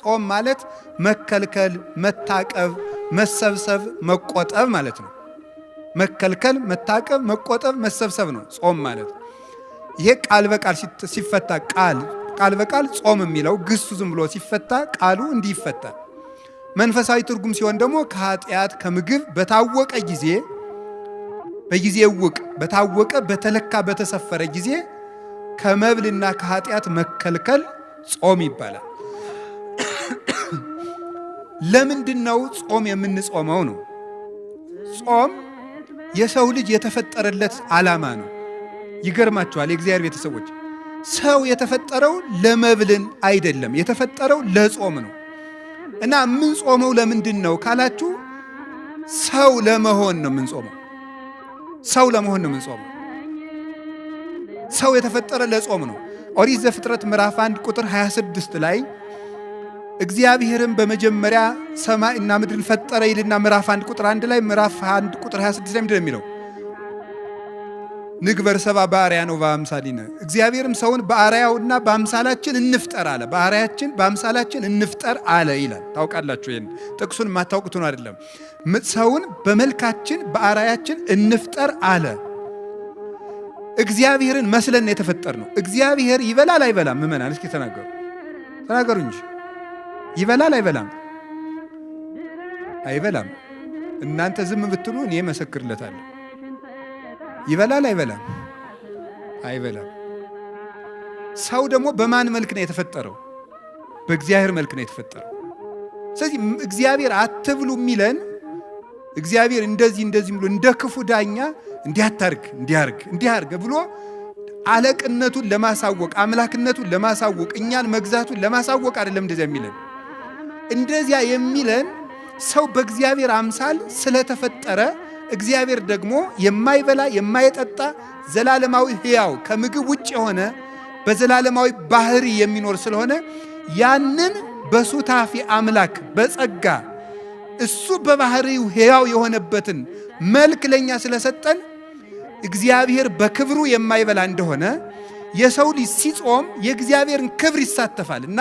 ጾም ማለት መከልከል፣ መታቀብ፣ መሰብሰብ፣ መቆጠብ ማለት ነው። መከልከል፣ መታቀብ፣ መቆጠብ፣ መሰብሰብ ነው ጾም ማለት። ይሄ ቃል በቃል ሲፈታ ቃል በቃል ጾም የሚለው ግሱ ዝም ብሎ ሲፈታ ቃሉ እንዲህ ይፈታል። መንፈሳዊ ትርጉም ሲሆን ደግሞ ከኃጢአት ከምግብ በታወቀ ጊዜ፣ በጊዜ ውቅ በታወቀ፣ በተለካ፣ በተሰፈረ ጊዜ ከመብልና ከኃጢአት መከልከል ጾም ይባላል። ለምንድን ነው ጾም የምንጾመው ነው? ጾም የሰው ልጅ የተፈጠረለት ዓላማ ነው። ይገርማችኋል የእግዚአብሔር ቤተሰቦች፣ ሰው የተፈጠረው ለመብልን አይደለም፣ የተፈጠረው ለጾም ነው። እና የምንጾመው ለምንድን ነው ካላችሁ፣ ሰው ለመሆን ነው የምንጾመው። ሰው ለመሆን ነው የምንጾመው። ሰው የተፈጠረ ለጾም ነው። ኦሪት ዘፍጥረት ምዕራፍ 1 ቁጥር 26 ላይ እግዚአብሔርም በመጀመሪያ ሰማይና ምድርን ፈጠረ ይልና ምዕራፍ 1 ቁጥር 1 ላይ፣ ምዕራፍ 1 ቁጥር 26 ላይ ምንድን ነው የሚለው? ንግበር ሰብአ በአርአያነ ወበአምሳሊነ፣ እግዚአብሔርም ሰውን በአርአያውና በአምሳላችን እንፍጠር አለ። በአርአያችን በአምሳላችን እንፍጠር አለ ይላል። ታውቃላችሁ፣ ይሄን ጥቅሱን የማታውቁት ነው አይደለም። ሰውን በመልካችን በአርአያችን እንፍጠር አለ። እግዚአብሔርን መስለን የተፈጠር ነው። እግዚአብሔር ይበላል አይበላም? ምእመናን እስኪ ተናገሩ፣ ተናገሩ እንጂ፣ ይበላል አይበላም? አይበላም። እናንተ ዝም ብትሉ እኔ መሰክርለታለሁ። ይበላል አይበላም? አይበላም። ሰው ደግሞ በማን መልክ ነው የተፈጠረው? በእግዚአብሔር መልክ ነው የተፈጠረው። ስለዚህ እግዚአብሔር አትብሉ የሚለን እግዚአብሔር እንደዚህ እንደዚህ ብሎ እንደ ክፉ ዳኛ እንዲያታርግ እንዲያርግ እንዲያርግ ብሎ አለቅነቱን ለማሳወቅ፣ አምላክነቱን ለማሳወቅ፣ እኛን መግዛቱን ለማሳወቅ አይደለም እንደዚያ የሚለን። እንደዚያ የሚለን ሰው በእግዚአብሔር አምሳል ስለተፈጠረ፣ እግዚአብሔር ደግሞ የማይበላ የማይጠጣ ዘላለማዊ ሕያው ከምግብ ውጭ የሆነ በዘላለማዊ ባህሪ የሚኖር ስለሆነ፣ ያንን በሱታፊ አምላክ በጸጋ እሱ በባህሪው ሕያው የሆነበትን መልክ ለእኛ ስለሰጠን፣ እግዚአብሔር በክብሩ የማይበላ እንደሆነ የሰው ልጅ ሲጾም የእግዚአብሔርን ክብር ይሳተፋል እና